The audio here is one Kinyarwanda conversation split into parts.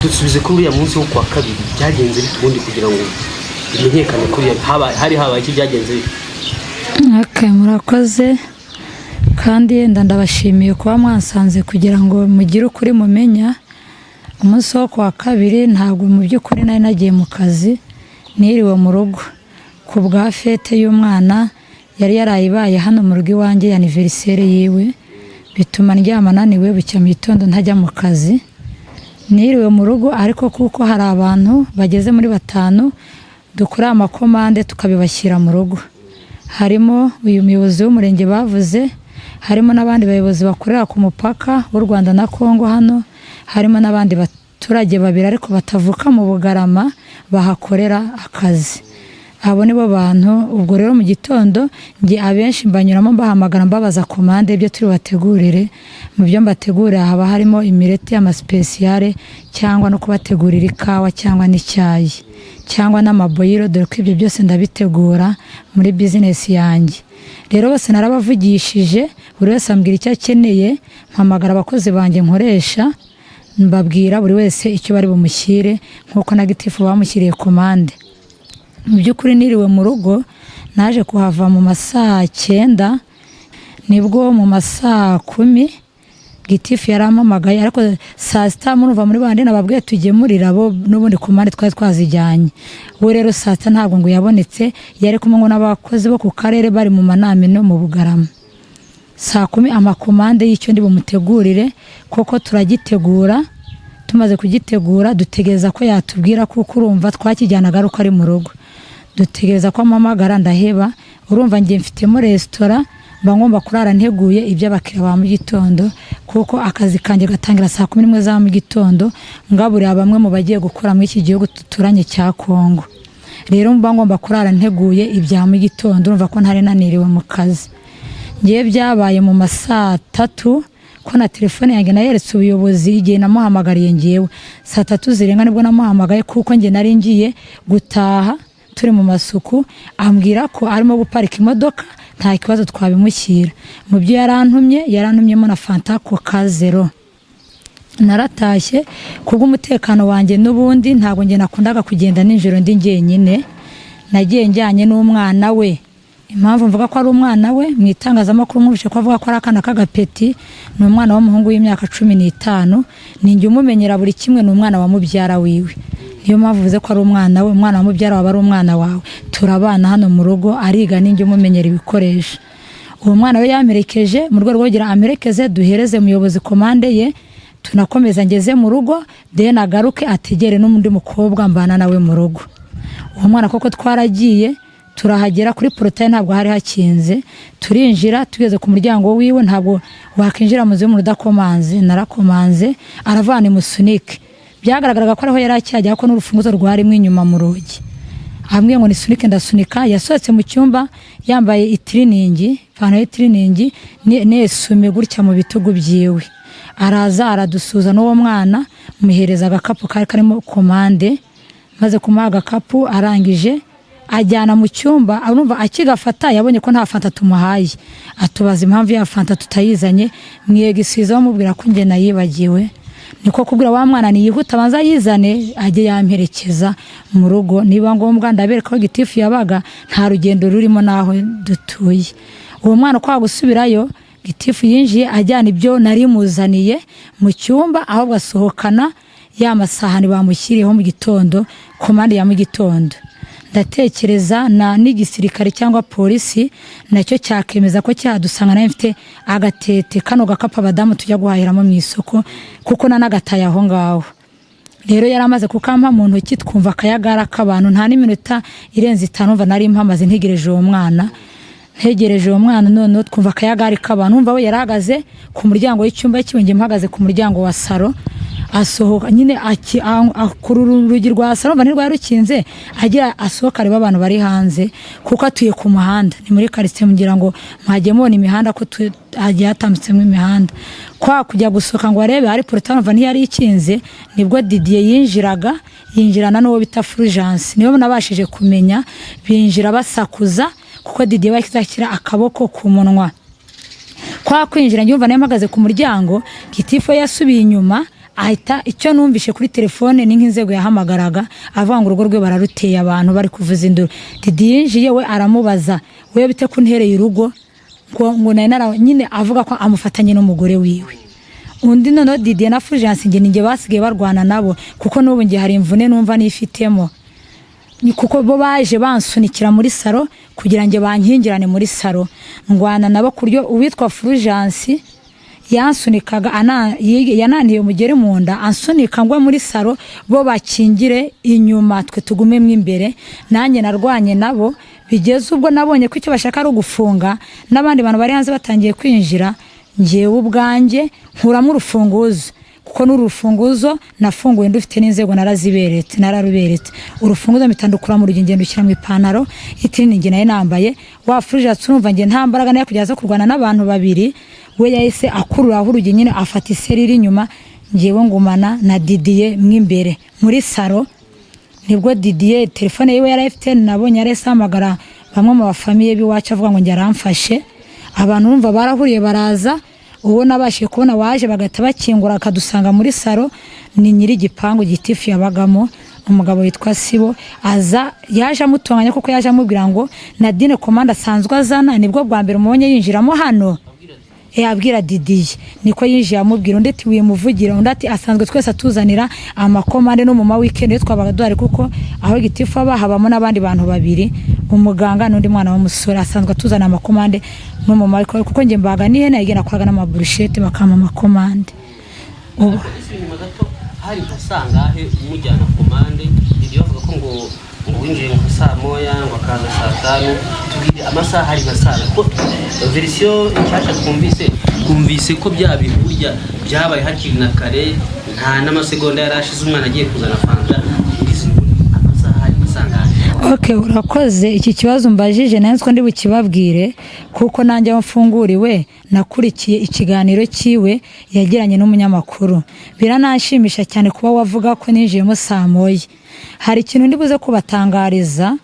Dusubize kuri uriya munsi wo kuwa kabiri. Byagenze bite ubundi kugira ngo bimenyekane kuriya? Hari habaye iki? Byagenze bite? Okay, murakoze kandi yenda ndabashimiye kuba mwansanze kugira ngo mugire ukuri mumenya. Umunsi wo kuwa kabiri ntabwo mu by'ukuri nari nagiye mu kazi, niriwe mu rugo ku bwa fête y'umwana yari yarayibaye hano mu rugo iwanjye ya anniversaire yiwe, bituma ndyama naniwe, bucya mu gitondo ntajya mu kazi. Niriwe mu rugo, ariko kuko hari abantu bageze muri batanu dukora amakomande tukabibashyira mu rugo, harimo uyu muyobozi w'umurenge bavuze, harimo n'abandi bayobozi bakorera ku mupaka w'u Rwanda na Kongo hano, harimo n'abandi baturage babiri ariko batavuka mu Bugarama bahakorera akazi. Abo nibo bantu. Ubwo rero mu gitondo njye abenshi mbanyuramo mbahamagara, mbabaza komande ibyo turi bategurire. Mu byo mbategurira haba harimo imireti, amaspécial, cyangwa no kubategurira ikawa cyangwa n'icyayi cyangwa n'amaboyiro, dore ko ibyo byose ndabitegura muri bizinesi yanjye. Rero bose narabavugishije, buri wese ambwira icyo akeneye, mpamagara abakozi banjye nkoresha, mbabwira buri wese icyo bari bumushyire, nk'uko na gitifu bamushyiriye komande. Mu by'ukuri niriwe mu rugo, naje kuhava mu ma 9, nibwo mu ma 10 gitifu yarampamagaye. Ariko saa 6 murumva muri bandi nababwiye tugemurira bo n'ubundi komande twari twazijyanye. We rero saa 6 ntabwo ngo yabonetse, yari kumwe ngo n'abakozi bo ku karere bari mu manama no mu Bugarama. Saa 10 amakomande y'icyo ndi bumutegurire, kuko turagitegura. Tumaze kugitegura dutegereza ko yatubwira, kuko urumva twakijyanaga ari uko ari mu rugo. Dutegereza ko ampamagara ndaheba. Urumva njye mfitemo resitora, mba ngomba kurara nteguye iby'abakiriya ba mu gitondo, kuko akazi kanjye gatangira saa 11 za mu gitondo, ngaburira bamwe mu bagiye gukora muri iki gihugu duturanye cya Kongo. Rero mba ngomba kurara nteguye ibya mu gitondo. Urumva ko ntari naniriwe mu kazi. Ngewe byabaye mu ma 3, ko na telefone yanjye nayeretse ubuyobozi igihe namuhamagariye. Ngewe saa 3 zirenga nibwo namuhamagaye, kuko njye nari ngiye gutaha turi mu masuku, ambwira ko arimo guparika imodoka, nta kibazo twabimushyira. Mu byo yarantumye, yarantumyemo na Fanta Coca Zero. Naratashye kubw'umutekano wanjye. N'ubundi ntabwo njye nakundaga kugenda nijoro ndi njyenyine, nagiye njyanye n'umwana we. Impamvu mvuga ko ari umwana we, mu itangazamakuru mwumvise ko avuga ko ari akana k'agapeti, ni umwana w'umuhungu w'imyaka 15. Ni njye umumenyera buri kimwe, ni umwana wa mubyara wiwe. Niyo mpamvu uvuze ko ari umwana we. Umwana wa mubyara wawe ari umwana wawe. Turabana hano mu rugo, ariga, ninjye umumenyera ibikoresho. Uwo mwana we yamperekeje mu rwego rwo kugira amerekeze duhereze umuyobozi komande ye, tunakomeza ngeze mu rugo, then agaruke ategere n'undi mukobwa mbana nawe mu rugo. Uwo mwana koko twaragiye, turahagera kuri portail, ntabwo hari hakinze, turinjira. Tugeze ku muryango wiwe, ntabwo wakinjira mu nzu y'umuntu udakomanze. Narakomanze, aravana imusunike. Byagaragaraga ko ariho yari akihagera, ko n'urufunguzo rwarimo inyuma mu rugi. Ambwiye ngo nisunike, ndasunika. Yasohotse mu cyumba yambaye itiriningi, ipantaro y'itiriningi n'esume gutya mu bitugu byiwe, araza aradusuza n'uwo mwana, muhereza agakapu kari karimo komande. Maze kumuha agakapu, arangije ajyana mu cyumba. Urumva akigafata yabonye ko nta Fanta tumuhaye, atubaza impamvu ya Fanta tutayizanye. Mwegisiza bamubwira ko njye nayibagiwe, niko kubwira wa mwana niyihuta abanza ayizane, ajye yamperekeza mu rugo. Niba ngombwa ndabereka aho gitifu yabaga, nta rugendo rurimo n'aho dutuye. Uwo mwana kwa gusubirayo, gitifu yinjiye ajyana ibyo nari muzaniye mu cyumba, ahubwo asohokana ya masahani bamushyiriyeho mu gitondo, komande ya mu gitondo. Ndatekereza na n'igisirikare cyangwa polisi nacyo cyakemeza ko cyadusanga nawe mfite agatete, kano gakapu abadamu tujya guhahiramo mu isoko, kuko nanagataye aho ngaho. Rero yari amaze kukampa mu ntoki, twumva akayagara k'abantu. Nta n'iminota irenze 5 mva nari mpamaze ntegereje uwo mwana, ntegereje uwo mwana. Noneho twumva akayagari k'abantu. Umva, we yari ahagaze ku muryango w'icyumba cyiwe, njye mpagaze ku muryango wa salo. Asohoka nyine akurura urugi rwa salo, mva ntirwari rukinze, agira asohoka areba abantu bari hanze, kuko atuye ku muhanda, ni muri karitsiye. Mugira ngo mwagiye mubona imihanda ko hagiye hatambitsemo imihanda. Kwa kujya gusohoka ngo arebe hari portail, mva ntiyari ikinze. Nibwo Didier yinjiraga, yinjirana n'uwo bita Fulgence, niwe nabashije kumenya. Binjira basakuza, kuko Didier bahise ashyira akaboko ku munwa. Kwa kwinjira, njye nayo mpagaze ku muryango, gitifu yasubiye inyuma. Ahita icyo numvishe kuri telefone ni nk'inzego yahamagaraga avuga ngo urugo rwe bararuteye, abantu bari kuvuza induru. Didi yinjiye, we aramubaza: "We bite ko untereye urugo?" Ngo nari nara nyine, avuga ko amufatanye n'umugore wiwe undi. Noneho Didier na Fulgence, njye ninjye basigaye barwana nabo, kuko n'ubu njye hari imvune numva nifitemo. Ni kuko bo baje bansunikira muri salo kugira ngo bankingirane muri salo, ndwana nabo ku buryo uwitwa Fulgence yansunikaga, yananiye umugeri mu nda, ansunika ngwa muri salo, bo bakingire inyuma, twe tugumemo imbere. Nanjye narwanye nabo bigeze ubwo nabonye ko icyo bashaka ari ugufunga, n'abandi bantu bari hanze batangiye kwinjira. Ngewe ubwanjye nkuramo urufunguzo, kuko n'uru rufunguzo nafunguye ndufite, n'inzego naraziberetse, nararuberetse. Urufunguzo mpita ndukura mu rugi, ngenda ushyira mu ipantaro y'itiriningi nayo nambaye. Wa Fulgence, urumva njye nta mbaraga nayo kujya aza kurwana n'abantu babiri, we yahise akururaho urugi nyine, afata iserire inyuma, ngewe ngumana na Didier mo imbere muri salo. Nibwo Didier telefone yiwe yari afite, nabonye yarahise ahamagara bamwe mu bafamiye b'iwacu, avuga ngo njye aramfashe. Abantu urumva barahuriye baraza. Uwo nabashije kubona waje bagahita bakingura akadusanga muri salo ni nyir'igipangu gitifu yabagamo, umugabo witwa Sibo. Aza yaje amutonganya, kuko yaje amubwira ngo Nadine komande asanzwe azana nibwo bwa mbere umubonye yinjiramo hano. Abwira Didiye, niko yinjiye amubwira. Undi ati: "Wimuvugira." Undi ati: "Asanzwe twese atuzanira amakomande no mu ma weekend iyo twabaga duhari, kuko aho gitifu aba habamo n'abandi bantu babiri, umuganga n'undi mwana w'umusore. Asanzwe atuzana amakomande no mu ma weekend, kuko njye mbaga n'ihene, yagenda nakoraga n'amaburushete bakampa amakomande." Ubu Ese inyuma gato hari nka saa ngahe umujyana komande? Didier bavuga ko ngo winjiye nka saa 1, ngo akaza saa 5. Tubwire amasaha, hari nka saa, kuko version nshyashya twumvise ko bya bintu burya byabaye hakiri na kare, nta n'amasegonda yari ashize umwana agiye kuzana fanta. Ngize amasaha, hari nka saa ngahe? Ok, urakoze. Iki kibazo mbajije nawe ko ndi bukibabwire, kuko nanjye aho mfunguriwe nakurikiye ikiganiro cyiwe yagiranye n'umunyamakuru. Birananshimisha cyane kuba wavuga ko ninjiyemo saa 1. Hari ikintu ndi buze kubatangariza,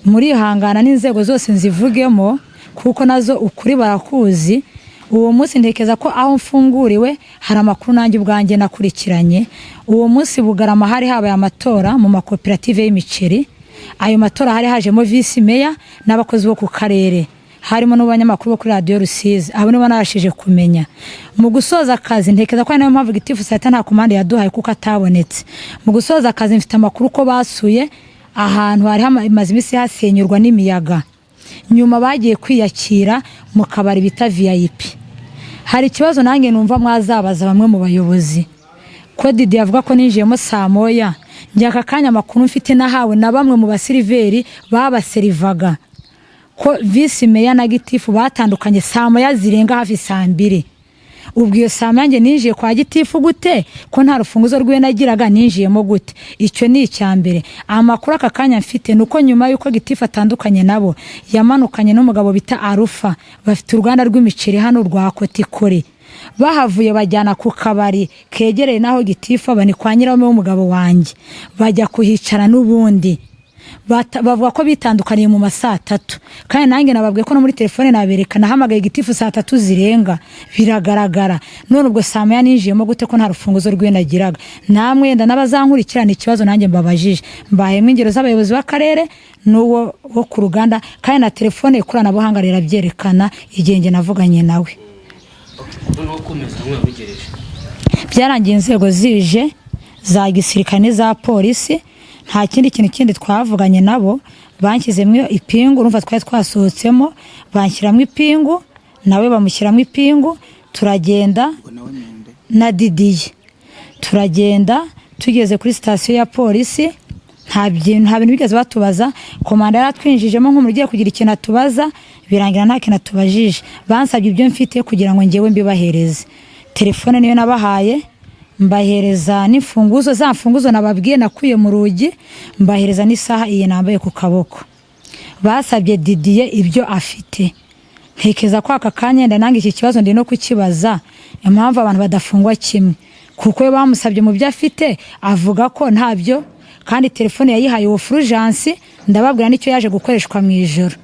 murihangana n'inzego zose nzivugemo, kuko nazo ukuri barakuzi. Uwo munsi ntekereza ko aho mfunguriwe hari amakuru nanjye ubwanjye nakurikiranye. Uwo munsi Bugarama hari habaye amatora mu makoperative y'imiceri. Ayo matora hari hajemo visi meya n'abakozi bo ku karere, harimo n'abanyamakuru bo kuri Radiyo Rusizi. Abo nibo nabashije kumenya. Mu gusoza akazi, ntekereza ko ari nayo mpamvu gitifu saa 6 nta komande yaduhaye, kuko atabonetse. Mu gusoza akazi, mfite amakuru ko basuye ahantu hari hamaze iminsi hasenyurwa n'imiyaga. Nyuma bagiye kwiyakira mu kabari bita VIP. Hari ikibazo nanjye numva mwazabaza bamwe mu bayobozi, ko Didi avuga ko ninjiyemo saa 1. Njye aka kanya amakuru mfite nahawe na bamwe mu baseriveri babaserivaga, ko visi meya na gitifu batandukanye saa 1 zirenga hafi saa 2. Ubwo iyo saa 1 njye ninjiye kwa gitifu gute, ko nta rufunguzo rwe nagiraga? Ninjiyemo gute? Icyo ni icya mbere. Amakuru aka kanya mfite ni uko nyuma y'uko gitifu atandukanye nabo, yamanukanye n'umugabo bita Arufa, bafite uruganda rw'imiceri hano rwa Kotikore. Bahavuye bajyana ku kabari kegereye n'aho gitifu aba, ni kwa nyirarume w'umugabo wanjye, bajya kuhicara n'ubundi. Bavuga ko bitandukaniye mu ma saa 3, kandi nanjye nababwiye ko no muri telefone nabereka nahamagaye gitifu saa 3 zirenga, biragaragara. None ubwo saa 1 ninjiyemo gute, ko nta rufunguzo rwe nagiraga? Namwe wenda n'abazankurikirana, ikibazo nanjye mbabajije, mbayemo ingero z'abayobozi b'akarere n'uwo wo ku ruganda, kandi na telefone ikoranabuhanga rirabyerekana igihe njye navuganye nawe. Noneho komeza mwabugereje. Byarangiye inzego zije za gisirikare n'iza polisi, nta kindi kintu kindi twavuganye nabo. Banshyizemo ipingu, urumva twari twasohotsemo, banshyiramo ipingu, nawe bamushyiramo ipingu, turagenda na Didiye. Turagenda, tugeze kuri sitasiyo ya polisi, nta bintu bigeze batubaza. Komanda yaratwinjijemo nk'umuntu ugiye kugira ikintu atubaza, birangira nta kintu atubajije. Bansabye ibyo mfite kugira ngo ngewe mbibahereze. Telefone niyo nabahaye, mbahereza n'imfunguzo, za mfunguzo nababwiye nakuye mu rugi, mbahereza n'isaha iyi nambaye ku kaboko. Basabye Didiye ibyo afite. Ntekereza ko aka kanya nange iki kibazo ndi no kukibaza, impamvu abantu badafungwa kimwe, kuko we bamusabye mu byo afite avuga ko ntabyo, kandi telefone yayihaye uwo Fulgence. Ndababwira n'icyo yaje gukoreshwa mu ijoro,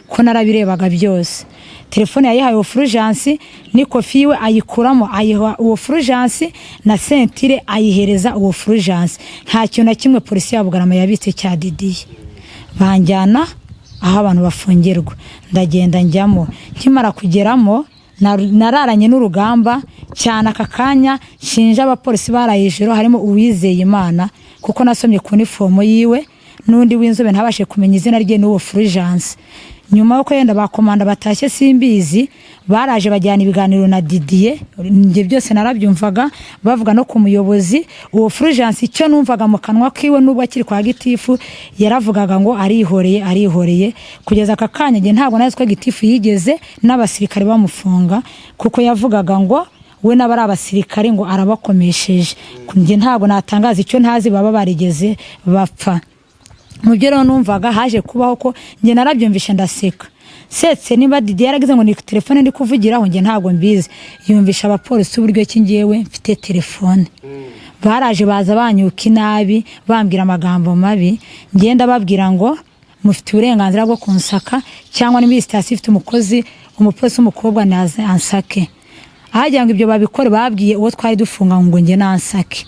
ko narabirebaga byose. Telefone yayihaye uwo Fulgence, n'ikofi yiwe ayikuramo ayiha uwo Fulgence, na ceinture ayihereza uwo Fulgence. Nta kintu na kimwe polisi ya Bugarama yabitse cya Didiye. Banjyana aho abantu bafungirwa, ndagenda njyamo. Nkimara kugeramo, nararanye n'urugamba cyane. Aka kanya nshinja abapolisi baraye ijoro, harimo Uwizeye Imana, kuko nasomye ku nifomo yiwe, n'undi w'inzobe ntabashe kumenya izina rye, n'uwo Fulgence. Nyuma y'uko yenda bakomanda batashye, simbizi, baraje bajyana ibiganiro na Didier. Njye byose narabyumvaga, bavuga no ku muyobozi uwo Fulgence. Icyo numvaga mu kanwa kiwe, nubwo akiri kwa gitifu, yaravugaga ngo arihoreye, arihoreye. Kugeza aka kanya njye ntabwo nazi ko gitifu yigeze n'abasirikare bamufunga, kuko yavugaga ngo we n'abari abasirikare ngo arabakomesheje. Njye ntabwo natangaza icyo ntazi baba barigeze bapfa. Mu byo rero numvaga, haje kubaho ko njye narabyumvishe ndaseka setse. Niba Didier yaragize ngo ni telefone ndi kuvugiraho, njye ntabwo mbizi. Yumvisha abapolisi uburyo ki ngewe mfite telefone. Baraje baza banyuka inabi, bambwira amagambo mabi. Ngenda babwira ngo mufite uburenganzira bwo kunsaka, cyangwa niba iyi sitasiyo ifite umukozi, umupolisi w'umukobwa, naze ansake. Ahagira ngo ibyo babikore, babwiye uwo twari dufunga ngo njye nansake.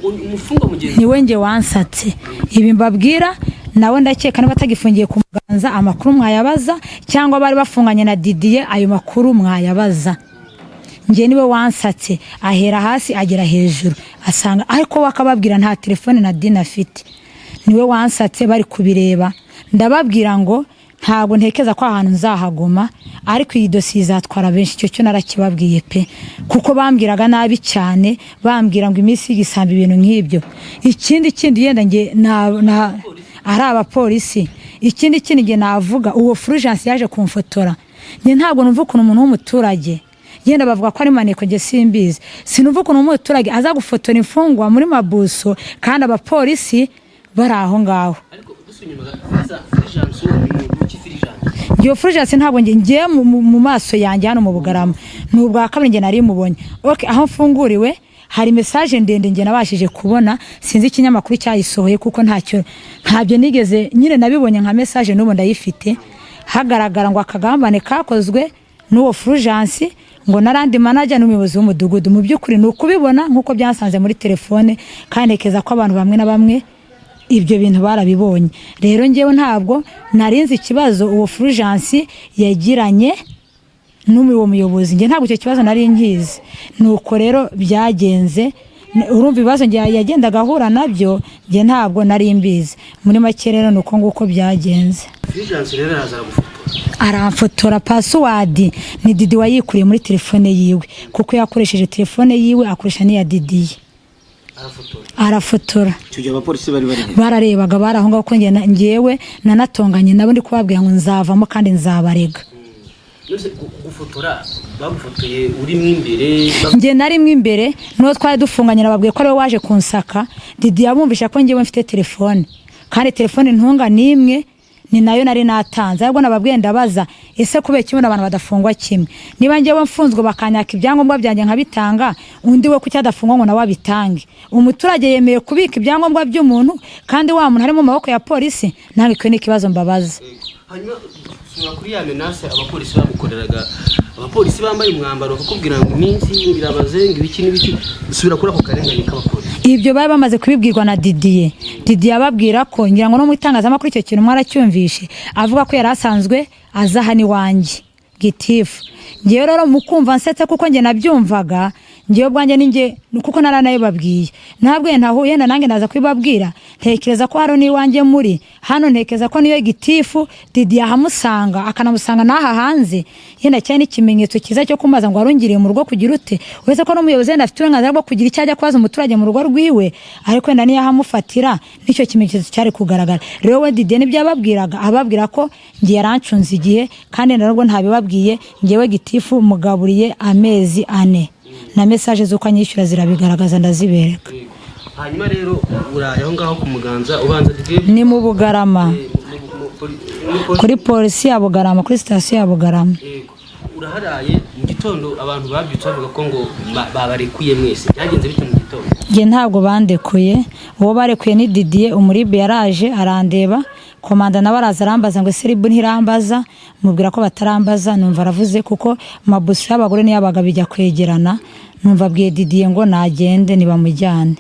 Umufungwa mugenzi? Niwe nge wansatse. Ibi mbabwira nawe ndakeka niba atagifungiye ku Muganza, amakuru mwayabaza, cyangwa bari bafunganye na Didier, ayo makuru mwayabaza. Njye niwe wansatse, ahera hasi agera hejuru, asanga ariko we akababwira nta telefone na dini afite. Niwe wansatse bari kubireba. Ndababwira ngo ntabwo ntekeza ko ahantu nzahaguma, ariko iyi dosiye izatwara benshi. Icyo cyo narakibabwiye pe, kuko bambwiraga nabi cyane, bambwira ngo iminsi y'igisambo, ibintu nk'ibyo. Ikindi kindi yenda nge ari abapolisi. Ikindi kindi nge navuga, uwo Fulgence yaje kumfotora. Njye ntabwo numva ukuntu umuntu w'umuturage, yenda bavuga ko ari maneko, njye simbizi, sinumva ukuntu umuturage aza gufotora imfungwa muri mabuso kandi abapolisi bari aho ngaho. Ariko dusubiye inyuma gato, Fulgence uwo ni muntu ki, Fulgence? Ngewe Fulgence ntabwo nge ngiye mu maso yanjye hano mu Bugarama ni ubwa kabiri nge nari mubonye. Okay, aho mfunguriwe hari message ndende nge nabashije kubona. Sinzi ikinyamakuru cyayisohoye, kuko ntacyo ntabyo nigeze nyine, nabibonye nka message, n'ubu ndayifite. Hagaragara ngo akagambane kakozwe n'uwo Fulgence ngo na land manager n'umuyobozi w'umudugudu. Mu by'ukuri ni ukubibona nk'uko byansanze muri telefone, kandi ntekereza ko abantu bamwe na bamwe ibyo bintu barabibonye. Rero ngewe ntabwo narinzi ikibazo uwo Fulgence yagiranye n'uwo muyobozi, njye ntabwo icyo kibazo nari nkizi. Nuko rero byagenze. Urumva ibibazo njye yagendaga ahura nabyo, njye ntabwo nari mbizi. Muri make rero ni uko nguko byagenze. Fulgence rero araza aragufotora? Aramfotora. Password ni Didi wayikuriye muri telefone yiwe, kuko yakoresheje telefone yiwe, akoresha n'iya Didiye. Arafotora? Arafotora. Icyo gihe abapolisi bari bari he? Bararebaga, bari aho ngaho, ko njye njyewe nanatonganye nabo ndi kubabwira ngo nzavamo kandi nzabarega. None gufotora bagufotoye urimo imbere? Njye narimo imbere n'uwo twari dufunganye, nababwiye ko ariwe waje kunsaka. Didi yabumvisha ko njyewe mfite telefone, kandi telefone ntunga n'imwe ni nayo nari natanze. Ahubwo nababwiye, ndabaza: ese kubera kimwe abantu badafungwa kimwe? Niba njyewe mfunzwe bakanyaka ibyangombwa byanjye nkabitanga, undi we kuki adafungwa ngo nawe abitange? Umuturage yemeye kubika ibyangombwa by'umuntu kandi wa muntu ari mu maboko ya polisi? Ntabwo icyo ni ikibazo mbabaza. Hanyuma sura kuri ya menace abapolisi bagukoreraga, abapolisi bambaye umwambaro bakakubwira ngo iminsi irabaze, ngo ibiki n'ibiki. Subira kuri ako karengane k'abapolisi. Ibyo bari bamaze kubibwirwa na Didier. Didier ababwira ko, ngira ngo no mu itangazamakuru icyo kintu mwaracyumvishe, avuga ko yari asanzwe aza hano iwanjye gitifu. Ngewe rero mu kumva nsetse, kuko njye nabyumvaga ngewe ubwanjye ninjye, kuko naranabibabwiye, ntabwo ntahuye na nanjye ndaza kubibabwira. Ntekereza ko hano n'iwanjye muri hano, ntekereza ko niyo gitifu Didier ahamusanga, akanamusanga n'aha hanze, yenda cyane n'ikimenyetso cyiza cyo kumaza ngo warungiriye mu rugo kugira ute, uretse ko n'umuyobozi wenda afite uburenganzira bwo kugira icyo ajya kubaza umuturage mu rugo rwiwe, ariko wenda niyo ahamufatira n'icyo kimenyetso cyari kugaragara. Rero we Didier nibyo yababwiraga, ababwira ko ngiye yarancunze igihe, kandi nubwo ntabibabwiye, ngewe gitifu mugaburiye amezi 4, na message z'uko anyishyura zirabigaragaza, ndazibereka. Hanyuma rero uraye aho ngaho ku Muganza, ubanza Didier? Ni mu Bugarama, kuri polisi ya Bugarama, kuri sitasiyo ya Bugarama. Yego, uraharaye. Mu gitondo abantu babyutse bavuga ko ngo babarekuye mwese. Byagenze bite mu gitondo? Njye ntabwo bandekuye. Uwo barekuye ni Didier. Umuribe yaraje arandeba. Komanda nawe araza arambaza ngo ese RIB ntirambaza? Mubwira ko batarambaza. Numva aravuze, kuko mabuso y'abagore n'iy'abagabo bijya kwegerana. Numva abwiye Didier ngo nagende ntibamujyane.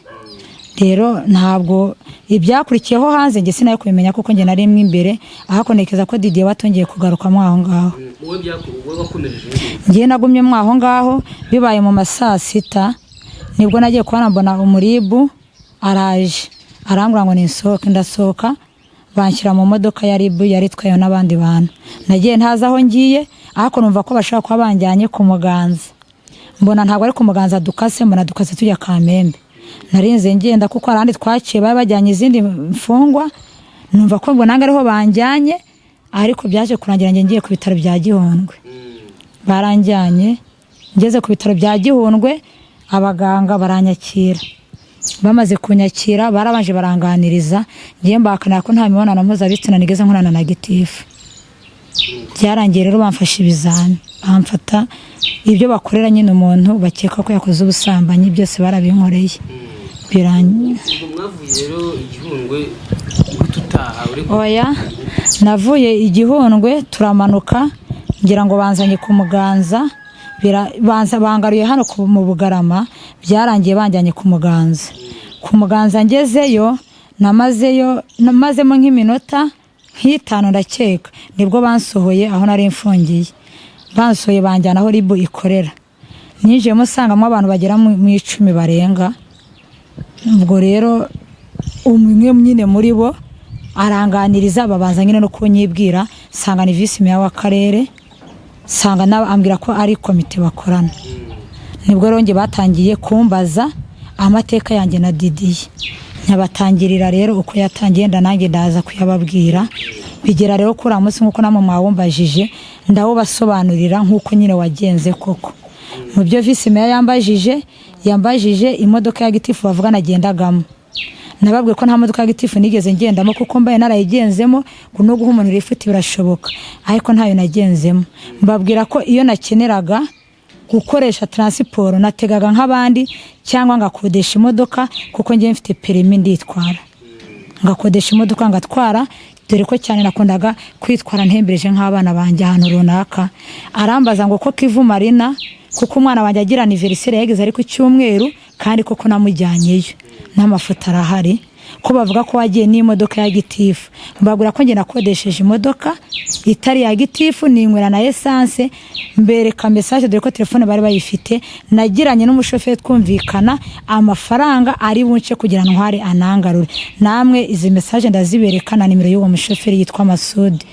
Rero ntabwo ibyakurikiyeho hanze njye sinayo kubimenya, kuko njye nari imbere ahako. Ntekereza ko Didier batongeye kugarukamo aho ngaho. Wowe wowe wakomereje hehe? Ngiye nagumye mo aho ngaho. Bibaye mu ma saa sita, nibwo nagiye kubona mbona umuribu araje arambwira ngo ninsohoke. Ndasohoka, banshyira mu modoka ya RIB yari itwaye n'abandi bantu. Nagiye ntazi aho ngiye, ariko numva ko bashobora kuba banjyanye ku Muganza. Mbona ntabwo ari ku Muganza dukase, mbona dukase tujya Kamembe. Narinze ngenda, kuko hari ahandi twaciye bari bajyanye izindi mfungwa. Numva ko mbona ariho banjyanye, ariko byaje kurangira njye ngiye ku bitaro bya Gihundwe. Baranjyanye, ngeze ku bitaro bya Gihundwe abaganga baranyakira. Bamaze kunyakira barabanje baranganiriza. Ngiye mbahakanira ko nta mibonano mpuzabitsina nigeze nkorana na gitifu. Byarangiye rero bamfashe ibizami, bamfata ibyo bakorera nyine umuntu bakeka ko yakoze ubusambanyi, byose barabinkoreye. Ubwo mwavuye rero Igihundwe uhita utaha uri Oya, navuye Igihundwe turamanuka, ngira ngo banzanye ku Muganza. Banza bangaruye hano mu Bugarama. Byarangiye banjyanye ku Muganza. Ku Muganza ngezeyo, namazeyo, namazemo nk'iminota nk'itanu ndakeka, nibwo bansohoye aho nari mfungiye. Bansohoye banjyana aho RIB ikorera. Ninjiyemo usangamo abantu bagera mu 10 barenga. Ubwo rero umwe nyine muri bo aranganiriza, babanza nyine no kunyibwira, nsanga ni visi meya w'akarere, nsanga nawe ambwira ko ari komite bakorana. Nibwo rero njye batangiye kumbaza amateka yanjye na Didiye, nyabatangirira rero uko yatangiye, nanjye ndaza kuyababwira. Bigera rero kuri uriya munsi nk'uko namwe mwawumbajije, ndawubasobanurira nk'uko nyine wagenze koko. Mu byo visi meya yambajije imodoka ya gitifu bavuga nagendagamo. Nababwiye ko nta modoka ya gitifu nigeze ngendamo, kuko mbaye narayigenzemo ngo no guha umuntu lifuti birashoboka, ariko ntayo nagenzemo. Mbabwira ko iyo nakeneraga gukoresha transport nategaga nk'abandi cyangwa ngakodesha imodoka, kuko ngiye mfite permis nditwara, ngakodesha imodoka ngatwara, dore ko cyane nakundaga kwitwara ntembereje nk'abana banjye ahantu runaka. Arambaza ngo ko Kivu Marina, kuko umwana wanjye agira anniversaire yageze ari ku cyumweru, kandi koko namujyanyeyo n'amafoto arahari, ko bavuga ko wagiye n'imodoka ya gitifu. Mbabwira ko njye nakodesheje imodoka itari ya gitifu, ninywera na essence. Mbereka message, dore ko telefone bari bayifite, nagiranye n'umushoferi twumvikana amafaranga ari bunce kugira ntware anangarure. Namwe izi message ndazibereka na nimero y'uwo mushoferi yitwa Masudi,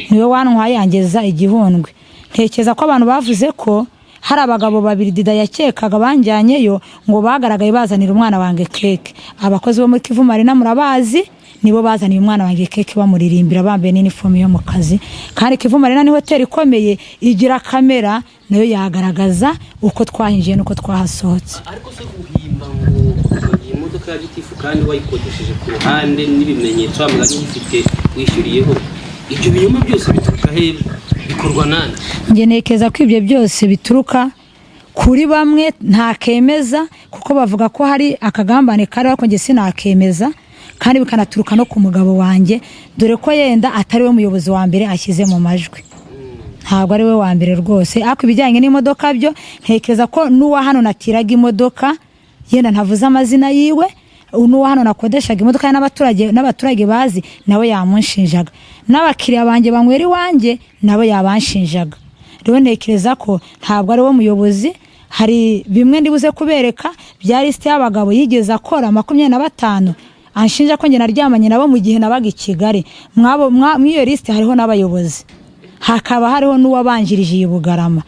niwe wantwaye angeza Igihundwe. Ntekereza ko abantu bavuze ko hari abagabo babiri Dida yakekaga banjyanyeyo, ngo bagaragaye bazanira umwana wanjye keke. Abakozi bo muri Kivu Marina murabazi, nibo bazaniye umwana wanjye keke bamuririmbira, bambaye n'inifomu yo mu kazi. Kandi Kivu Marina ni hoteli ikomeye, igira kamera, nayo yagaragaza uko twahinjiye n'uko twahasohotse. Ariko se guhimba ngo iyi modoka ya gitifu kandi wayikodesheje ku ruhande n'ibimenyetso, wa mugani ufite wishyuriyeho, ibyo binyoma byose bituruka he, bikorwa nande? Njye ntekereza ko ibyo byose bituruka kuri bamwe ntakemeza, kuko bavuga ko hari akagambane kari, ariko njye sinakemeza. Kandi bikanaturuka no ku mugabo wanjye, dore ko yenda atari we muyobozi wa mbere ashyize mu majwi. Ntabwo ari we wa mbere rwose. Ariko ibijyanye n'imodoka byo, ntekereza ko n'uwa hano natiraga imodoka, yenda ntavuze amazina yiwe, n'uwa hano nakodeshaga imodoka n'abaturage bazi, nawe yamunshinjaga, n'abakiriya banjye banywera iwanjye nabo yabanshinjaga. Rero ntekereza ko ntabwo ari we muyobozi. Hari bimwe ndibuze kubereka bya lisite y'abagabo yigeze akora 25 anshinja ko njye naryamanye nabo mu gihe nabaga i Kigali. Mw'iyo lisite hariho n'abayobozi, hakaba hariho n'uwabanjirije iyi Bugarama.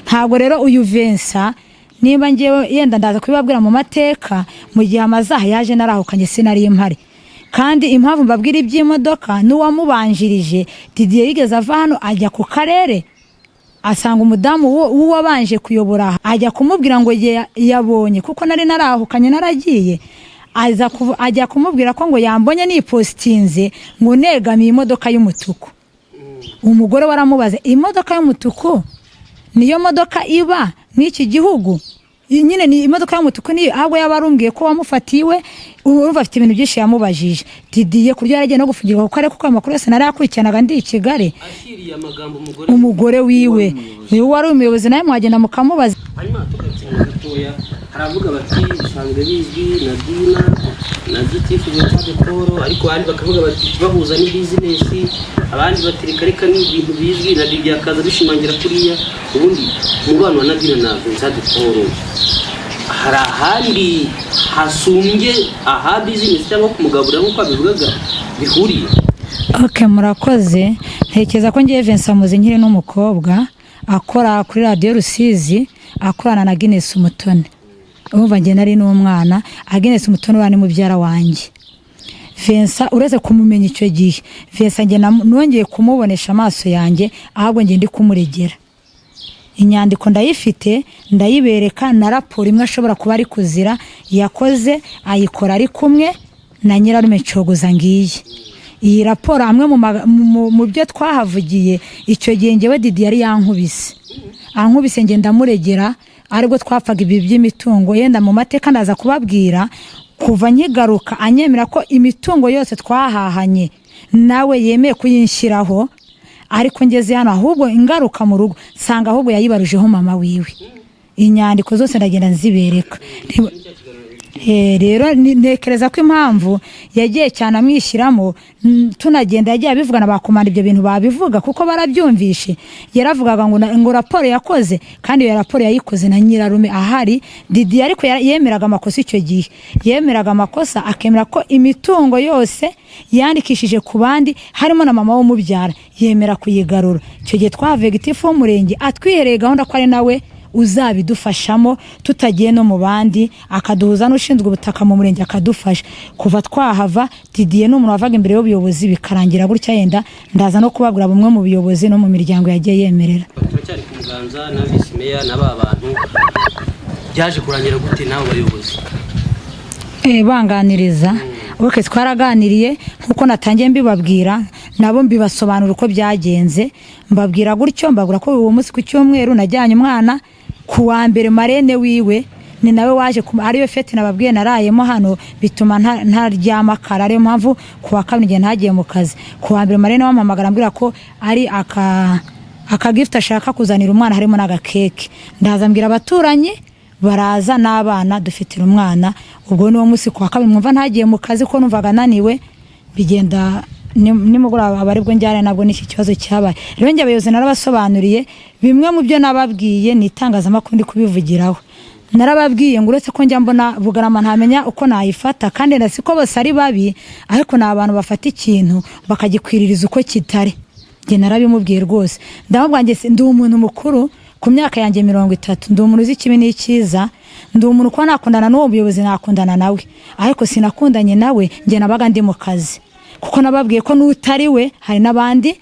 Ntabwo rero uyu Vincent, niba ngewe yenda ndaza kubibabwira mu mateka, mu gihe amazaha yaje narahukanye, sinari mpari. Kandi impamvu mbabwira iby'imodoka, n'uwamubanjirije Didier yigeze ava hano ajya ku karere, asanga umudamu w'uwabanje kuyobora aha, ajya kumubwira ngo yabonye, kuko nari narahukanye naragiye, ajya kumubwira ko ngo yambonye nipositinze ngo negamiye imodoka y'umutuku. Umugore we aramubaza, imodoka y'umutuku niyo modoka iba mw'iki gihugu? Iyi nyine ni imodoka y'umutuku niyo, ahubwo yaba arumbwiye ko wamufatiwe. Urumva afite ibintu byinshi yamubajije Didiye, kurya yaragiye no gufungirwa kuko ariko amakuru yose narayakurikiranaga ndi i Kigali. Ashyiriye amagambo umugore. Umugore wiwe niwe wari umuyobozi, nawe mwagenda mukamubaza. Hanyuma tugarutse inyuma gatoya, haravuga bati bisanzwe bizwi na Dina na gitifu Vincent de Paul, ariko abandi bakavuga bati ikibahuza ni bizinesi, abandi bati reka reka, ni ibintu bizwi na Didier akaza bishimangira kuriya. Ubundi umubano wa Nadine na Vincent de Paul, hari ahandi hasumbye aha bizinesi cyangwa kumugaburira nk'uko abivugaga bihuriye? Ok, murakoze. Ntekereza ko ngiye Vincent muzi nkiri n'umukobwa, akora kuri Radiyo Rusizi, akorana na Agnes Umutoni. Urumva njye nari n'umwana. Agnes Umutoni uriya ni mubyara wanjye. Vincent, uretse kumumenya icyo gihe, Vincent njye nongeye kumubonesha amaso yanjye ahubwo njye ndi kumuregera. Inyandiko ndayifite, ndayibereka, na raporo imwe ashobora kuba ari kuzira yakoze, ayikora ari kumwe na nyirarume Cogoza. Ngiyi iyi raporo, amwe mu byo twahavugiye icyo gihe. Ngewe Didi yari yankubise, ankubise ngenda ndamuregera, aribwo twapfaga ibi by'imitungo. Yenda mu mateka ndaza kubabwira. Kuva nkigaruka anyemera ko imitungo yose twahahanye nawe yemeye kuyinshyiraho, ariko ngeze hano ahubwo ingaruka mu rugo nsanga ahubwo yayibarujeho mama wiwe. Inyandiko zose ndagenda nzibereka. Rero ntekereza ko impamvu yagiye cyane amwishyiramo, tunagenda yagiye abivugana bakomanda, ibyo bintu babivuga kuko barabyumvishe. Yaravugaga ngo raporo yakoze, kandi iyo raporo yayikoze na nyirarume ahari Didi. Ariko yemeraga amakosa icyo gihe, yemeraga amakosa, akemera ko imitungo yose yandikishije ku bandi harimo na mama w'umubyara, yemera kuyigarura. Icyo gihe twahavuye gitifu w'umurenge atwihereye gahunda ko ari nawe uzabidufashamo tutagiye no mu bandi, akaduhuza n'ushinzwe ubutaka mu murenge akadufasha. Kuva twahava, Didier ni umuntu wavaga imbere y'ubuyobozi bikarangira gutya. Yenda ndaza no kubabwira bumwe mu buyobozi no mu miryango yagiye yemerera. Turacyari ku Muganza na visi meya na ba bantu. Byaje kurangira gute n'abo bayobozi? Banganiriza, ok, twaraganiriye nkuko natangiye mbibabwira, nabo mbibasobanura uko byagenze. Mbabwira gutyo, mbabwira ko uwo munsi ku cyumweru najyanye umwana, ku wa mbere marraine wiwe ni nawe waje ariyo fête nababwiye narayemo hano, bituma ntaryama kare, ariyo mpamvu ku wa kabiri igihe ntagiye mu kazi. Ku wa mbere marraine wampamagara ambwira ko ari aka gift ashaka kuzanira umwana, harimo n'agakeke. Ndaza mbwira abaturanyi, baraza n'abana, dufitira umwana. Ubwo niwo munsi ku wa kabiri mwumva ntagiye mu kazi ko numvaga naniwe, bigenda nimugoroba aba aribwo njyana nabwo n'iki kibazo cyabaye. Rero njye abayobozi narabasobanuriye. Bimwe mu byo nababwiye ni itangazamakuru ndi kubivugiraho. Narababwiye ngo uretse ko njya mbona Bugarama ntamenya uko nayifata, kandi na siko bose ari babi, ariko ni abantu bafata ikintu bakagikwiririza uko kitari. Njye narabimubwiye rwose, ndamubwira njye ndi umuntu mukuru ku myaka yanjye 30, ndi umuntu uzi ikibi n'icyiza, ndi umuntu kuba nakundana n'uwo muyobozi nakundana nawe, ariko sinakundanye nawe. Njye nabaga ndi mu kazi, kuko nababwiye ko n'utari we hari n'abandi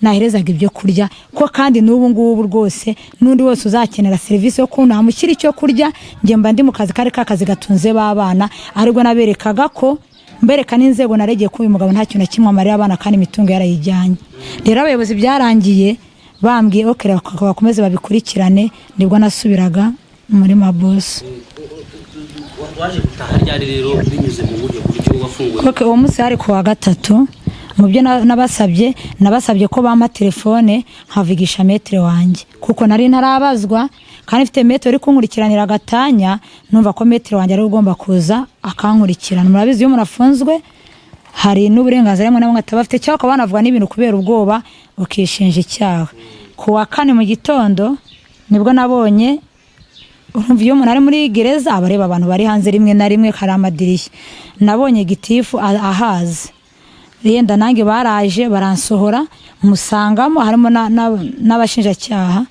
naherezaga ibyo kurya, ko kandi n'ubu ngubu rwose n'undi wese uzakenera serivisi yo kubona namushyira icyo kurya, njye mba ndi mu kazi, kari ka kazi gatunze b'abana. Aribwo naberekaga ko mbereka n'inzego naregeye ko uyu mugabo nta kintu na kimwe amarira abana, kandi imitungo yarayijyanye. Rero abayobozi byarangiye bambwiye ok, bakomeze babikurikirane. Nibwo nasubiraga muri mabosi. Waje gutaha ryari rero, binyuze mu buryo wafunguye? Ok, uwo munsi hari ku wa gatatu. Mu byo nabasabye ko bampa telefone nkavugisha maître wanjye, kuko nari ntarabazwa kandi mfite maître uri kunkurikiranira agatanya. Numva ko maître wanjye ari we ugomba kuza akankurikirana. Murabizi, iyo umuntu afunzwe hari n'uburenganzira bumwe na bumwe ataba afite, cyangwa ukaba wanavuga n'ibintu kubera ubwoba ukishinja icyaha. Ku wa kane mu gitondo nibwo nabonye. Urumva iyo umuntu ari muri gereza aba areba abantu bari hanze, rimwe na rimwe hari amadirishya. Nabonye gitifu ahaza, yenda nanjye baraje baransohora, musangamo harimo n'abashinjacyaha.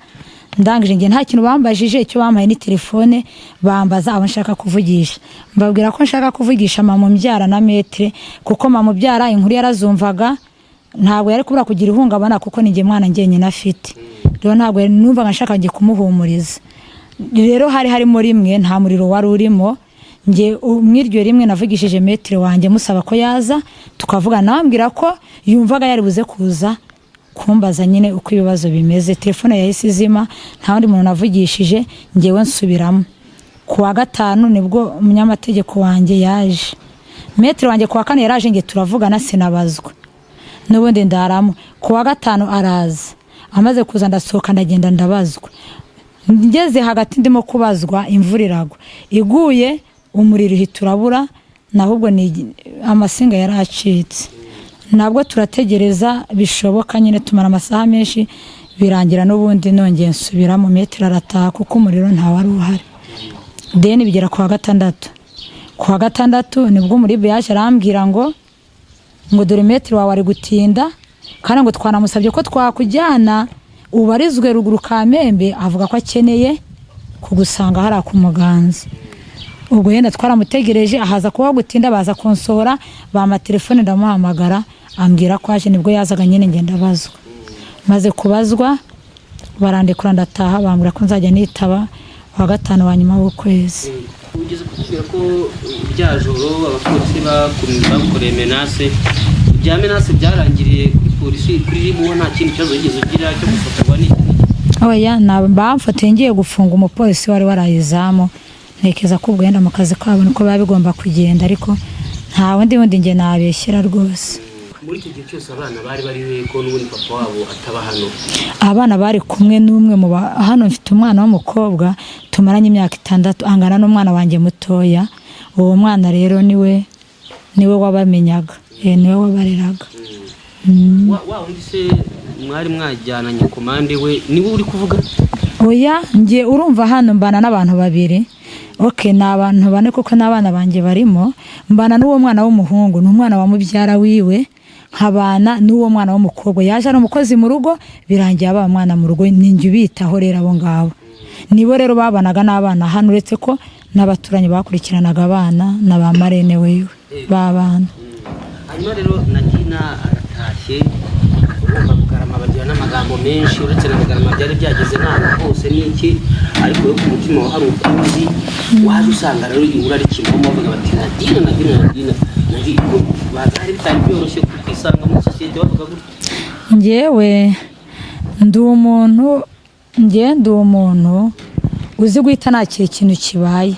Ndangije njye nta kintu bambajije, icyo bampaye ni telefone, bambaza abo nshaka kuvugisha. Mbabwira ko nshaka kuvugisha mama umbyara na maître, kuko mama ubyara inkuru yarazumvaga, ntabwo yari kubura kugira ihungabana, kuko ni njye mwana njyenyine afite. Rero ntabwo numvaga nshaka njye kumuhumuriza. Rero hari harimo rimwe, nta muriro wari urimo. Njye mw'iryo rimwe navugishije maître wanjye, musaba ko yaza tukavugana, nawe ambwira ko yumvaga yari buze kuza kumbaza nyine uko ibibazo bimeze. Telefone yahise izima, nta wundi muntu navugishije. Ngewe nsubiramo. Ku wa gatanu nibwo umunyamategeko wanjye yaje, maître wanjye. Ku wa kane yaraje, nge turavugana, sinabazwa n'ubundi ndaramo. Ku wa gatanu araza, amaze kuza ndasohoka ndagenda ndabazwa. Ngeze hagati ndimo kubazwa, imvura iragwa. Iguye umuriro uhita urabura, nahubwo ni amasinga yari acitse. Nabwo turategereza bishoboka nyine, tumara amasaha menshi, birangira n'ubundi nongeye nsubiramo, maître arataha kuko umuriro ntawari uhari. Then bigera ku wa gatandatu. Ku wa gatandatu nibwo umuribu yaje arambwira ngo dore maître wawe ari gutinda, kandi ngo twanamusabye ko twakujyana ubarizwe ruguru Kamembe, avuga ko akeneye kugusanga hariya ku Muganza. Ubwo yenda twaramutegereje, ahaza kuba gutinda, baza kunsohora, bampa telefone ndamuhamagara, ambwira ko aje. Nibwo yazaga nyine, ngenda abazwa. Maze kubazwa barandekura ndataha, bambwira ko nzajya nitaba wa gatanu wa nyuma w'ukwezi. Ugeze kutubwira ko rya joro abapolisi bagukoreye menace. Ibya menace byarangiriye kuri polisi, kuri RIB, nta kindi kibazo wigeze ugira cyo gufotorwa n'iki n'iki? Oya, bamfotoye ngiye gufunga umupolisi wari warayizamu. Ntekereza ko ubwo wenda mu kazi kabo niko biba bigomba kugenda, ariko nta wundi wundi njye nabeshyera rwose. Muri icyo gihe cyose abana bari bari he, ko n'ubundi papa wabo ataba hano? Abana bari kumwe n'umwe mu hano mfite umwana w'umukobwa tumaranye imyaka 6, angana n'umwana wanjye mutoya. Uwo mwana rero niwe wabamenyaga, niwe wabareraga. Wa wundi se mwari mwajyananye komande, we niwe uri kuvuga? Oya, njye urumva hano mbana n'abantu babiri. OK, ni abantu bane kuko n'abana banjye barimo. Mbana n'uwo mwana w'umuhungu, ni umwana wa mubyara wiwe, nkabana n'uwo mwana w'umukobwa yaje ari umukozi mu rugo, birangiye aba umwana mu rugo. Ni njye ubitaho rero. Abo ngabo nibo rero babanaga n'abana hano, uretse ko n'abaturanyi bakurikiranaga abana na ba marraine wiwe b'abana. Hanyuma rero Nadina aratashye. Urumva Bugarama bagira n'amagambo menshi, uretse na Bugarama byari byageze n'ahantu hose n'iki, ariko yo ku mutima wa hari ukuzi waje usanga rero inkuru ari kimomo, bavuga bati Nadina, Nadina, Nadina, Nadina. Baza hari bitari byoroshye kwisanga muri sosiyete bavuga gutyo. Njyewe ndi umuntu, njye ndi umuntu uzi guhita nakira ikintu kibaye,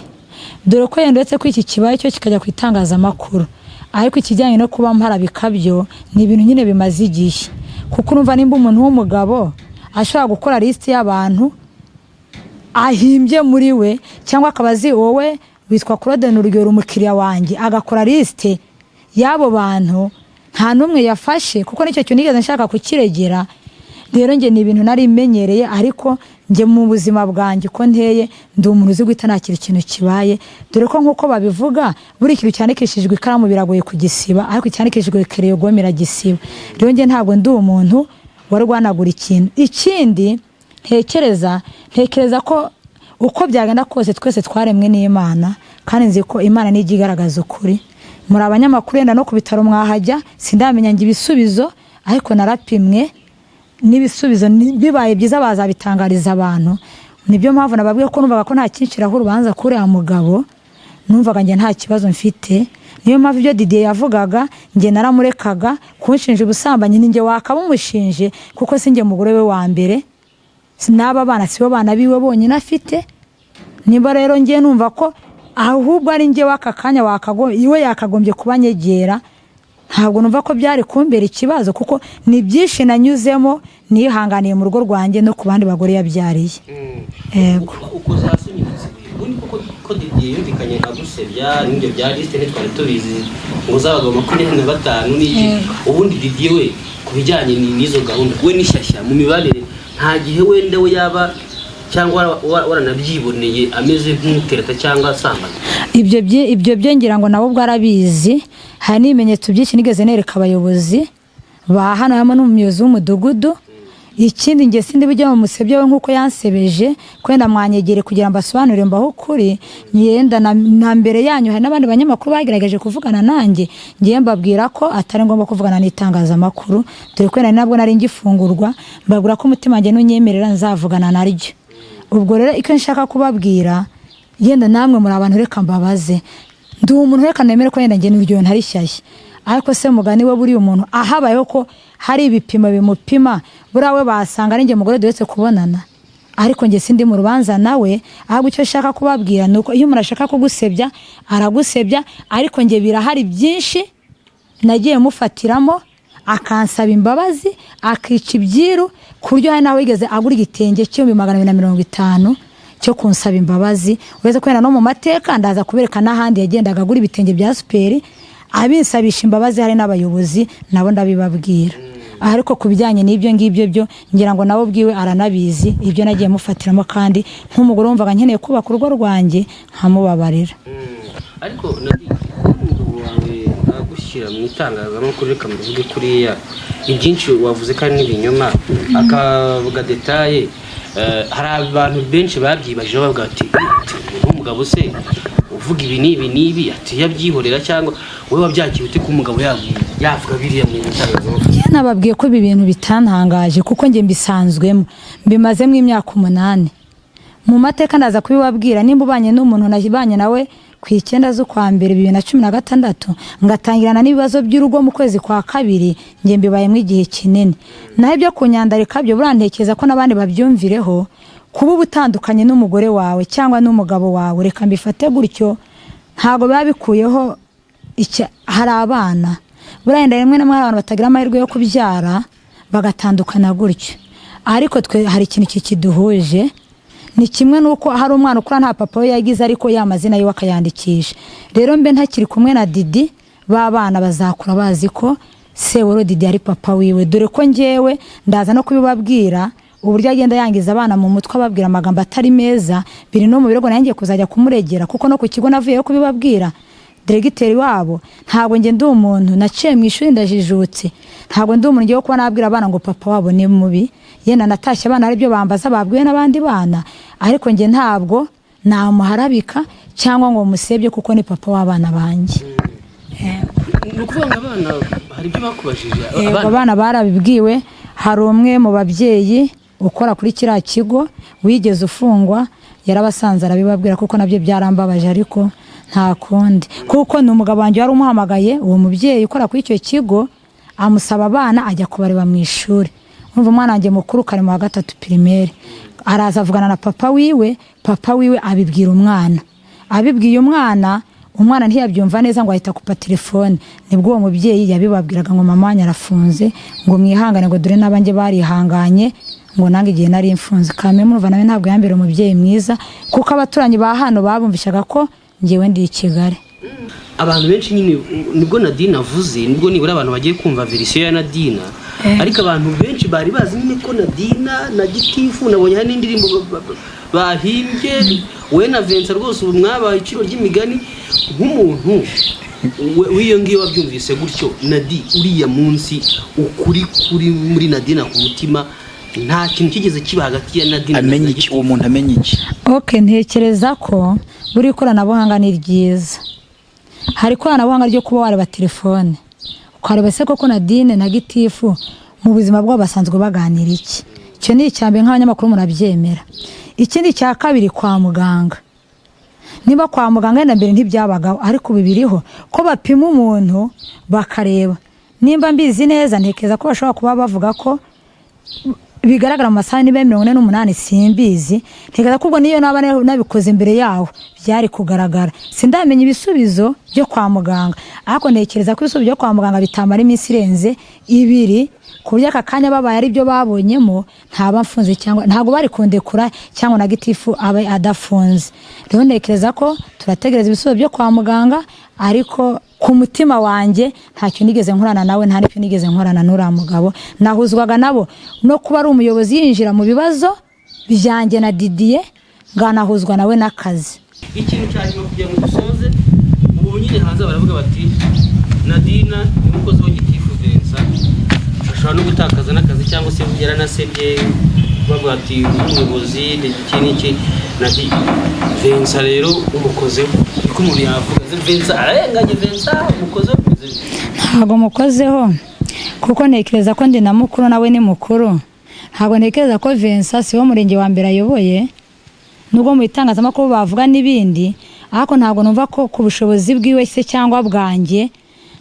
dore ko yenda uretse ko iki kibaye cyo kikajya ku itangazamakuru, ariko ikijyanye no kuba mpara bikabyo ni ibintu nyine bimaze igihe, kuko urumva nimba umuntu w'umugabo ashobora gukora lisiti y'abantu ahimbye muri we, cyangwa akaba azi wowe witwa Claude, ni urugero, umukiriya wanjye, agakora lisite y'abo bantu nta n'umwe yafashe, kuko nicyo kintu nigeze nshaka kukiregera. Rero njye ni ibintu nari menyereye, ariko njye mu buzima bwanjye uko nteye, ndi umuntu uzi guhita nakira ikintu kibaye, dore ko nk'uko babivuga, buri kintu cyandikishijwe ikaramu biragoye kugisiba, ariko icyandikishijwe kereyo gomme iragisiba. Rero njye ntabwo ndi umuntu wari guhanagura ikintu. Ikindi ntekereza ko uko byagenda kose twese twaremwe n'Imana, kandi nzi ko Imana nijya igaragaza ukuri. Muri abanyamakuru, yenda no ku bitaro mwahajya, sindamenya ngo ibisubizo, ariko narapimwe n'ibisubizo bibaye byiza bazabitangariza abantu. Nibyo mpamvu nababwiye ko numvaga ko nta kinshiraho urubanza kuri uriya mugabo, numvaga njye nta kibazo mfite. Niyo mpamvu ibyo Didier yavugaga njye naramurekaga. Kunshinja ubusambanyi ni njye wakabumushinje, kuko si njye mugore we wa mbere, n'aba bana sibo bana biwe bonyine afite. Niba rero njye numva ko ahubwo ari njye w'aka kanya iwe yakagombye kuba anyegera, ntabwo numva ko byari kumbera ikibazo, kuko ni byinshi nanyuzemo nihanganiye mu rugo rwanjye no ku bandi bagore yabyariye. Yego. Ukoze hasi unyibutse ubundi koko ko Didier yumvikanye agusebya n'ibyo bya lisite, ntitwari tubizi ngo z'abagabo 25 n'iki. Ubundi Didier we ku bijyanye n'izo gahunda, we n'ishyashya mu mibanire, nta gihe wenda we yaba cyangwa waranabyiboneye ameze nk'utereta cyangwa asambana? Ibyo byo ngira ngo nabo ubwo arabizi. Hari n'ibimenyetso byinshi nigeze nereka abayobozi ba hano, harimo n'umuyobozi w'umudugudu. Ikindi, njye sindi bujye mu musebye we nk'uko yansebeje, kwenda mwanyegere kugira ngo mbasobanurire mbaho ukuri. Ngenda na mbere yanyu hari n'abandi banyamakuru bagerageje kuvugana nanjye, ngiye mbabwira ko atari ngombwa kuvugana n'itangazamakuru, dore ko nari nabwo nari ngifungurwa, mbabwira ko umutima wanjye nunyemerera nzavugana naryo. Ubwo rero icyo nshaka kubabwira, yenda namwe muri abantu, reka mbabaze. Ndi umuntu, reka nemere ko yenda njye n'urugero ntari shyashya, ariko se mugani we, buriya umuntu ahabayeho ko hari ibipimo bimupima, buriya we basanga ari njye mugore duhetse kubonana? Ariko njye sindi mu rubanza nawe, ahubwo icyo nshaka kubabwira ni uko iyo umuntu ashaka kugusebya aragusebya, ariko njye birahari byinshi nagiye mufatiramo akansaba imbabazi, akica ibyiru, ku buryo hari n'aho yigeze agura igitenge 250,000 cyo kunsaba imbabazi. Uretse kubera no mu mateka ndaza kubereka n'ahandi yagendaga agura ibitenge bya superi abinsabisha imbabazi, hari n'abayobozi nabo ndabibabwira. Ariko ku bijyanye n'ibyo ngibyo byo ngira ngo nawe ubwiwe aranabizi ibyo nagiye mufatiramo, kandi nk'umugore wumvaga nkeneye kubaka urugo rwanjye nkamubabarira. Ariko Nadine, kuba umugabo wawe agushyira mu itangazamakuru, reka mbivuge kuriya, ni byinshi wavuze kandi n'ibinyoma, akavuga détails. Hari abantu benshi babyibajijeho bavuga bati nk'umugabo se uvuga ibi n'ibi n'ibi, ati yabyihorera, cyangwa wowe wabyakiye ute ko umugabo yavuga biriya mu itangazamakuru? Njye nababwiye ko ibi bintu bitantangaje kuko njye mbisanzwemo, mbimazemo imyaka 8. Mu mateka ndaza kubibabwira. Nimba ubanye n'umuntu, nabanye nawe ku 9 z'ukwa mbere 2016, ngatangirana n'ibibazo by'urugo mu kwezi kwa kabiri, njye mbibayemo igihe kinini. Naho ibyo kunyandarika byo, buriya ntekereza ko n'abandi babyumvireho. Kuba uba utandukanye n'umugore wawe cyangwa n'umugabo wawe, reka mbifate gutyo, ntabwo biba bikuyeho hari abana. Buriya yenda rimwe na rimwe hari abantu batagira amahirwe yo kubyara bagatandukana gutyo, ariko twe hari ikintu kikiduhuje. Ni kimwe n'uko hari umwana ukura nta papa we yagize, ariko ya mazina yiwe akayandikisha. Rero mbe ntakiri kumwe na Didi, ba bana bazakura bazi ko Seworo Didi ari papa wiwe, dore ko njyewe ndaza no kubibabwira uburyo agenda yangiza abana mu mutwe, ababwira amagambo atari meza. Biri no mu birego nanjye kuzajya kumuregera, kuko no ku kigo navuyeyo kubibabwira diregiteri wabo. Ntabwo njye ndi umuntu naciye mu ishuri, ndajijutse, ntabwo ndi umuntu ngiye kuba nabwira abana ngo papa wabo ni mubi. Yenda natashye abana aribyo bambaza babwiwe n'abandi bana, ariko njye ntabwo namuharabika cyangwa ngo musebye, kuko ni papa w'abana banjye. Ni ukuvuga ngo abana hari ibyo bakubajije? Yego, abana barabibwiwe. Hari umwe mu babyeyi ukora kuri kiriya kigo wigeze ufungwa, yarabasanze arabibabwira, kuko nabyo byarambabaje, ariko nta kundi, kuko ni umugabo wanjye wari umuhamagaye, uwo mubyeyi ukora kuri icyo kigo, amusaba abana ajya kubareba mu ishuri. Urumva umwana wanjye mukuru kari mu wa gatatu primaire, araza avugana na papa wiwe, papa wiwe abibwira umwana. Abibwiye umwana, umwana ntiyabyumva neza, ngo ahita akupa telefone. Nibwo uwo mubyeyi yabibabwiraga ngo mama wanyu arafunze, ngo mwihangane, ngo dore n'abanjye barihanganye, ngo nange igihe nari mfunze kame. Murumva nawe ntabwo yambera umubyeyi mwiza, kuko abaturanyi ba hano babumvishaga ko ngewe ndi i Kigali. Abantu benshi nyine nibwo Nadine avuze, nibwo nibura abantu bagiye kumva version ya Nadine. Ariko abantu benshi bari bazi nyine ko Nadine na Gitifu, nabonye hari n'indirimbo bahimbye, we na Vincent rwose ubu mwabaye iciro ry'imigani. Nk'umuntu w'iyo ngiyo wabyumvise gutyo, Nadi, uriya munsi ukuri kuri muri Nadine ku mutima, nta kintu kigeze kiba hagati ya Nadine na Amenye iki? Gitifu? Uwo muntu amenye iki? Ok, ntekereza ko buri ikoranabuhanga ni ryiza. Hari ikoranabuhanga ryo kuba wareba telefone, ukareba se koko Nadine na Gitifu mu buzima bwabo basanzwe baganira iki. Icyo ni icya mbere, nk'abanyamakuru murabyemera. Ikindi cya kabiri, kwa muganga, niba kwa muganga wenda mbere ntibyabagaho, ariko ubu biriho ko bapima umuntu bakareba. Nimba mbizi neza, ntekereza ko bashobora kuba bavuga ko bigaragara mu masaha niba 48, simbizi. Ntekereza ko ubwo niyo naba nabikoze mbere yaho byari kugaragara. Sindamenya ibisubizo byo kwa muganga, ariko ntekereza ko ibisubizo byo kwa muganga bitamara iminsi irenze 2, ku buryo aka kanya babaye ari byo babonyemo ntaba mfunze, cyangwa ntabwo bari kundekura, cyangwa na Gitifu abe adafunze. Rero ntekereza ko turategereza ibisubizo byo kwa muganga, ariko ku mutima wanjye ntacyo nigeze nkorana nawe, nta n'icyo nigeze nkorana n'uriya mugabo. Nahuzwaga nabo no kuba ari umuyobozi yinjira mu bibazo byanjye na Didier, nganahuzwa nawe n'akazi. Ikintu cya nyuma kugira ngo dusoze, ubu nyine hanze baravuga bati Nadina ni umukozi wa Gitifu Vincent, ashobora no gutakaza n'akazi, cyangwa se yaranasebye, bavuga ati umuyobozi ni iki n'iki. Nadi, Vincent rero umukozeho, niko umuntu yavuga. Vincent ararenganye, Vincent umukozeho bimeze bite? Ntabwo mukozeho, kuko ntekereza ko ndi na mukuru nawe ni mukuru. Ntabwo ntekereza ko Vincent si wo murenge wa mbere ayoboye, nubwo mu bitangazamakuru bavuga n'ibindi, ariko ntabwo numva ko ku bushobozi bwiwe se cyangwa bwanjye,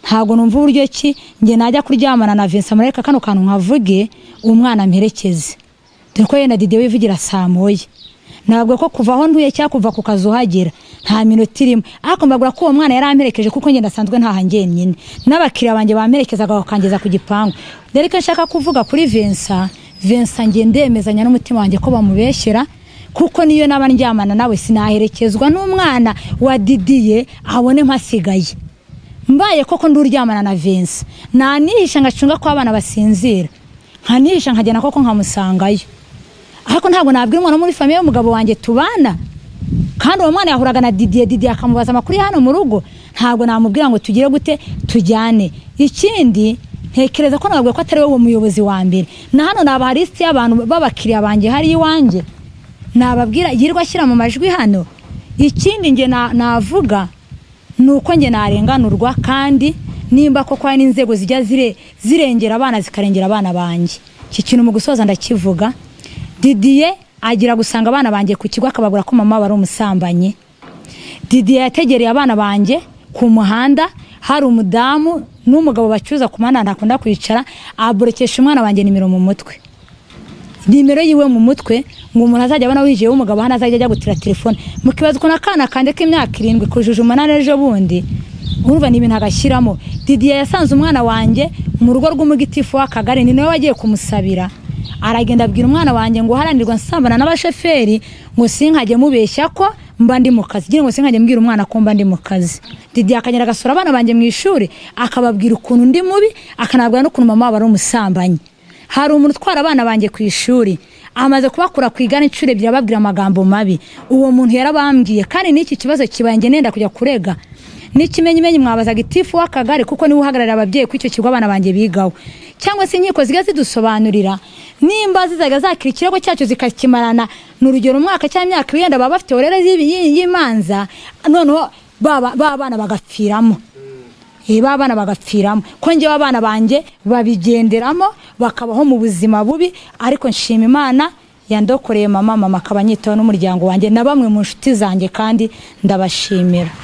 ntabwo numva uburyo ki njye najya kuryamana na Vincent. Mureka kano kantu nkavuge, umwana mperekeze. Dore ko yenda Didier wivugira saa moya, ntabwo ko kuva aho ntuye cyangwa kuva ku kazi uhagera nta minota irimo. Ariko mbabwira ko uwo mwana yari amperekeje, kuko ngenda asanzwe ntaha njyenyine, n'abakiriya banjye bamperekezaga bakangeza ku gipangu. Rero icyo nshaka kuvuga kuri Vincent, Vincent njye ndemezanya n'umutima wanjye ko bamubeshyera, kuko niyo naba ndyamana nawe sinaherekezwa n'umwana wa Didier abone mpasigaye. Mbaye koko nduryamana na Vincent, nanihisha ngacunga ko abana basinzira, nkanihisha nkagenda koko nkamusangayo. Ariko ntabwo nabwira umwana wo muri famille y'umugabo wanjye tubana, kandi uwo mwana yahuraga na Didier, Didier akamubaza amakuru ya hano mu rugo, ntabwo namubwira ngo tugire gute tujyane. Ikindi, ntekereza ko nababwiye ko atari we muyobozi wa mbere na hano. Nabaha lisiti y'abantu b'abakiriya banjye hari iwanjye, nababwira yirirwa ashyira mu majwi hano. Ikindi nge navuga ni uko nge narenganurwa, kandi nimba koko hari n'inzego zijya zirengera abana, zikarengera abana banjye. Iki kintu mu gusoza ndakivuga: Didier agira gusanga abana banjye ku kigo akababwira ko mama wari umusambanyi. Didier yategereye abana banjye ku muhanda, hari umudamu n'umugabo bacuruza ku muhanda ntakunda kwicara, aburekesha umwana wanjye nimero mu mutwe, nimero yiwe mu mutwe, ngo umuntu azajya abona winjiye w'umugabo hano azajya ajya gutira telefone. Mukibaza ukuntu akana kanjye k'imyaka 7 kujuje 8 ejo bundi, urumva ni ibintu agashyiramo. Didier yasanze umwana wanjye mu rugo rw'umugitifu w'akagari, ni nawe wagiye kumusabira. Aragenda abwira umwana wanjye ngo haranirwa nsambana n'abashoferi, ngo sinkajye mubeshya ko mba ndi mu kazi, ngira ngo sinkajye mbwira umwana ko mba ndi mu kazi. Didier akagenda agasura abana banjye mu ishuri, akababwira ukuntu ndi mubi, akanabwira n'ukuntu mama wabo ari umusambanyi. Hari umuntu utwara abana banjye ku ishuri, amaze kubakura ku igare inshuro ebyiri ababwira amagambo mabi. Uwo muntu yarabambwiye, kandi n'iki kibazo kibaye njye nenda kujya kurega n'ikimenyimenyi mwabaza gitifu w'akagari, kuko niwe uhagararira ababyeyi kuri icyo kigo abana banjye bigaho. Cyangwa se inkiko zijya zidusobanurira nimba zizajya zakira ikirego cyacu zikakimarana, ni urugero umwaka cyangwa imyaka, wenda baba bafite orere y'imanza, noneho ba bana bagapfiramo. Ba bana bagapfiramo, ko njyewe abana banjye babigenderamo bakabaho mu buzima bubi. Ariko nshima Imana yandokoreye mama, mama akaba anyitaho n'umuryango wanjye na bamwe mu nshuti zanjye, kandi ndabashimira.